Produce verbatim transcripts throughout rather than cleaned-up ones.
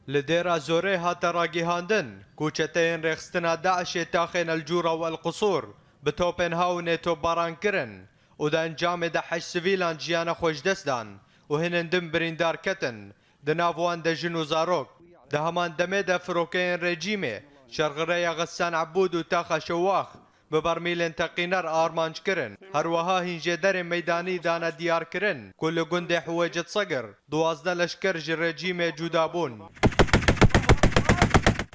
Li Dêra Zorê hate ragihandin ku çeteyên rêxistina DAIŞê taxên El Cûra û El Qusûr bi topên hawinê topbaran kirin û di encamê de heşt sivîlan jiyana xwe ji dest dan û hinên din birîndar ketin, di nav wan de jin û zarok. Di heman demê de firokeyên rejîmê şerxirêya Xesan Ebûd û taxa Şewax bi bermîlên teqîner armanc kirin. Her wiha hîn jêderên meydanî dane diyarkirin ku li gundê Huwêcit Segir duwazdeh leşker ji rejîmê cuda bûn.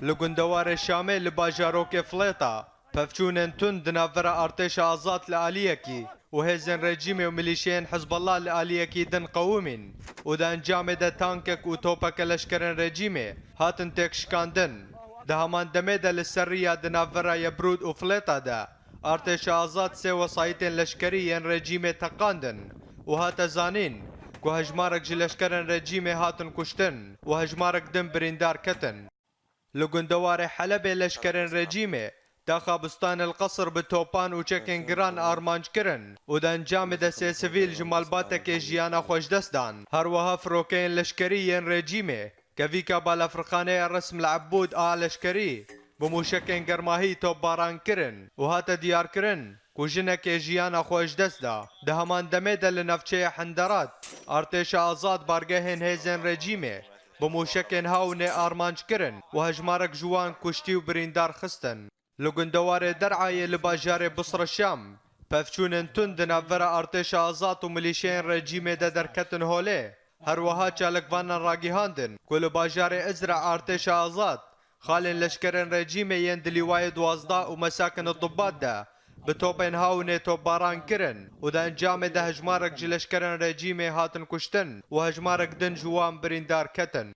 Li gundewarê Şamê li bajarokê Flêta pevçûnên tund di navbera artêşa azad li aliyekî û hêzên rejîmê û milîşeyên Hizbullah li aliyekî din qewimîn û di encamê de tankek û topeke leşkerên rejîmê hatin têkşikandin. Di heman demê de li ser riya di navbera Yebrûd û Flêta de artêşa azad sê wesayîtên leşkerî yên rejîmê teqandin û hate zanîn ku hejmarek ji leşkerên rejîmê hatin kuştin û hejmarek din birîndar ketin. Li gundewarê Helebê leşkerên rejîmê taxa Bustan El Qesr bi topan û çekên giran armanc kirin û di encamê de sê sivîl ji malbatekê jiyana xwe ji dest dan. Her wiha firokeyên leşkerî yên rejîmê kevîka balafirxaneya Resm El Ebûd a leşkerî bi mûşekên germahî topbaran kirin û hate diyarkirin ku jinekê jiyana xwe ji dest da. Di heman demê de li navçeya Henderat artêşa azad bargehên hêzên rejîmê bi mûşekên hawinê armanc kirin û hejmarek ji wan kuştî û birîndar xistin. Li gundewarê Der'ayê li bajarê Bisra Şam pevçûnên tund di navbera artêşa azad û milîşeyên rejîmê de derketin holê. Her wiha çalakvanan ragihandin ku li bajarê Izra artêşa azad xalên leşkerên rejîmê yên di lîwayê duwazdeh û Mesakin Dubbat de bi topên hawinê topbaran kirin û di encamê de hejmarek ji leşkerên rejîmê hatin kuştin û hejmarek din ji wan birîndar ketin.